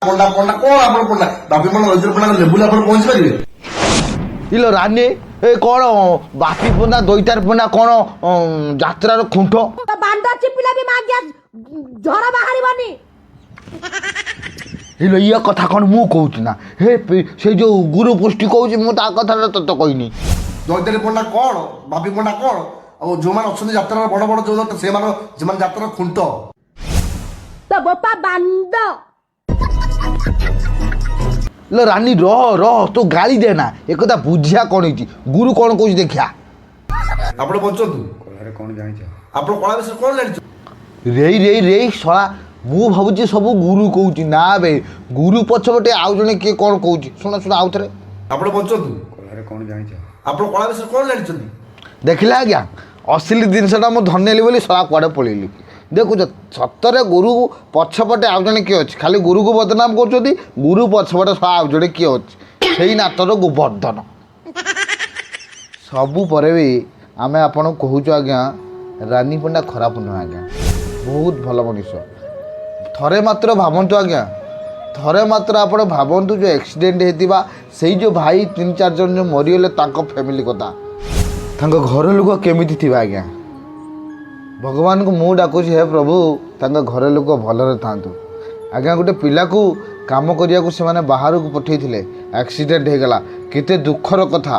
ପଣ୍ଡା ପଣ୍ଡା କଣ? ଆପଣ ପଣ୍ଡା, ବାପି ପଣ୍ଡା, ଦୈତାରୀ ପଣ୍ଡା ଲେବୁଲ ଆପଣ ପହଞ୍ଚି ପାରିବେ? ଇଲୋ ରାନୀ, ଏ କ'ଣ ବାପି ପଣ୍ଡା, ଦୈତାର ପଣ୍ଡା କ'ଣ ଯାତ୍ରାର ଖୁଣ୍ଟ? ତ ବାଣ୍ଡ ଚିପିଲେ ବି ମାଗିଆ ଝର ବାହାରିବନି। ଇଲୋ, ଇଏ କଥା କ'ଣ ମୁଁ କହୁଛି ନା ହେ ସେଇ ଯୋଉ ଗୁରୁ ପୁଷ୍ଟି କହୁଛି? ମୁଁ ତା କଥାଟା ତତେ କହିନି। ଦୈତାରୀ ପଣ୍ଡା କଣ, ବାପି ପଣ୍ଡା କଣ, ଆଉ ଯୋଉମାନେ ଅଛନ୍ତି ଯାତ୍ରାର ବଡ ବଡ ଯୋଉ ସେମାନେ, ସେମାନେ ଯାତ୍ରାର ଖୁଣ୍ଟ। ତ ବୋପା ବାଣ୍ଡ। ଲୋ ରାନୀ, ରହ ରହ, ତୁ ଗାଳି ଦେ ନା। ଏକଥା ବୁଝିଆ କ'ଣ ହେଇଛି, ଗୁରୁ କ'ଣ କହୁଛି ଦେଖିଆ। ଆପଣ ବଞ୍ଚନ୍ତୁ। କଳାରେ କ'ଣ ଜାଣିଛ? ଆପଣ କଳା ବିଷୟରେ କଣ ଜାଣିଛ? ରେଇ ରେଇ ରେଇ, ଶଳା, ମୁଁ ଭାବୁଛି ସବୁ ଗୁରୁ କହୁଛି। ନା ବେ, ଗୁରୁ ପଛପଟେ ଆଉ ଜଣେ କିଏ କ'ଣ କହୁଛି। ଶୁଣ ଶୁଣ, ଆଉ ଥରେ। ଆପଣ ବଞ୍ଚନ୍ତୁ। କଳାରେ କ'ଣ ଜାଣିଛ? ଆପଣ କଳା ବିଷୟରେ କଣ ଜାଣିଛନ୍ତି? ଦେଖିଲେ ଆଜ୍ଞା, ଅସଲି ଜିନିଷଟା ମୁଁ ଧରିନେଲି ବୋଲି ଶଳା କୁଆଡ଼େ ପଳେଇଲି। ଦେଖୁଛ, ସତରେ ଗୁରୁ ପଛପଟେ ଆଉ ଜଣେ କିଏ ଅଛି। ଖାଲି ଗୁରୁକୁ ବଦନାମ କରୁଛନ୍ତି, ଗୁରୁ ପଛପଟେ ଶଳା ଆଉ ଜଣେ କିଏ ଅଛି। ସେଇ ନାଟର ଗୋବର୍ଦ୍ଧନ। ସବୁ ପରେ ବି ଆମେ ଆପଣଙ୍କୁ କହୁଛୁ ଆଜ୍ଞା, ରାନୀ ପଣ୍ଡା ଖରାପ ନୁହେଁ ଆଜ୍ଞା, ବହୁତ ଭଲ ମଣିଷ। ଥରେ ମାତ୍ର ଭାବନ୍ତୁ ଆଜ୍ଞା, ଥରେ ମାତ୍ର ଆପଣ ଭାବନ୍ତୁ, ଯେଉଁ ଆକ୍ସିଡେଣ୍ଟ ହେଇଥିବା ସେଇ ଯେଉଁ ଭାଇ ତିନି ଚାରି ଜଣ ଯେଉଁ ମରିଗଲେ, ତାଙ୍କ ଫ୍ୟାମିଲି କଥା, ତାଙ୍କ ଘର ଲୋକ କେମିତି ଥିବେ ଆଜ୍ଞା? ଭଗବାନଙ୍କୁ ମୁଁ ଡାକୁଛି, ହେ ପ୍ରଭୁ, ତାଙ୍କ ଘର ଲୋକ ଭଲରେ ଥାଆନ୍ତୁ ଆଜ୍ଞା। ଗୋଟେ ପିଲାକୁ କାମ କରିବାକୁ ସେମାନେ ବାହାରକୁ ପଠାଇଥିଲେ, ଆକ୍ସିଡେଣ୍ଟ ହେଇଗଲା, କେତେ ଦୁଃଖର କଥା।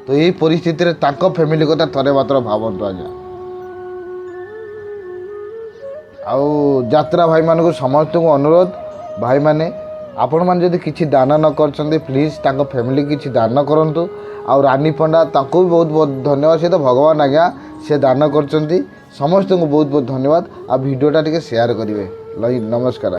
ତ ଏଇ ପରିସ୍ଥିତିରେ ତାଙ୍କ ଫ୍ୟାମିଲି କଥା ଥରେ ମାତ୍ର ଭାବନ୍ତୁ ଆଜ୍ଞା। ଆଉ ଯାତ୍ରା ଭାଇମାନଙ୍କୁ ସମସ୍ତଙ୍କୁ ଅନୁରୋଧ, ଭାଇମାନେ, ଆପଣମାନେ ଯଦି କିଛି ଦାନ ନ କରିଛନ୍ତି, ପ୍ଲିଜ୍ ତାଙ୍କ ଫ୍ୟାମିଲି କିଛି ଦାନ କରନ୍ତୁ। ଆଉ ରାନୀ ପଣ୍ଡା, ତାଙ୍କୁ ବି ବହୁତ ବହୁତ ଧନ୍ୟବାଦ। ସେ ତ ଭଗବାନ ଆଜ୍ଞା, ସେ ଦାନ କରିଛନ୍ତି। ସମସ୍ତଙ୍କୁ ବହୁତ ବହୁତ ଧନ୍ୟବାଦ। ଆଉ ଭିଡ଼ିଓଟା ଟିକେ ସେୟାର କରିବେ। ନମସ୍କାର।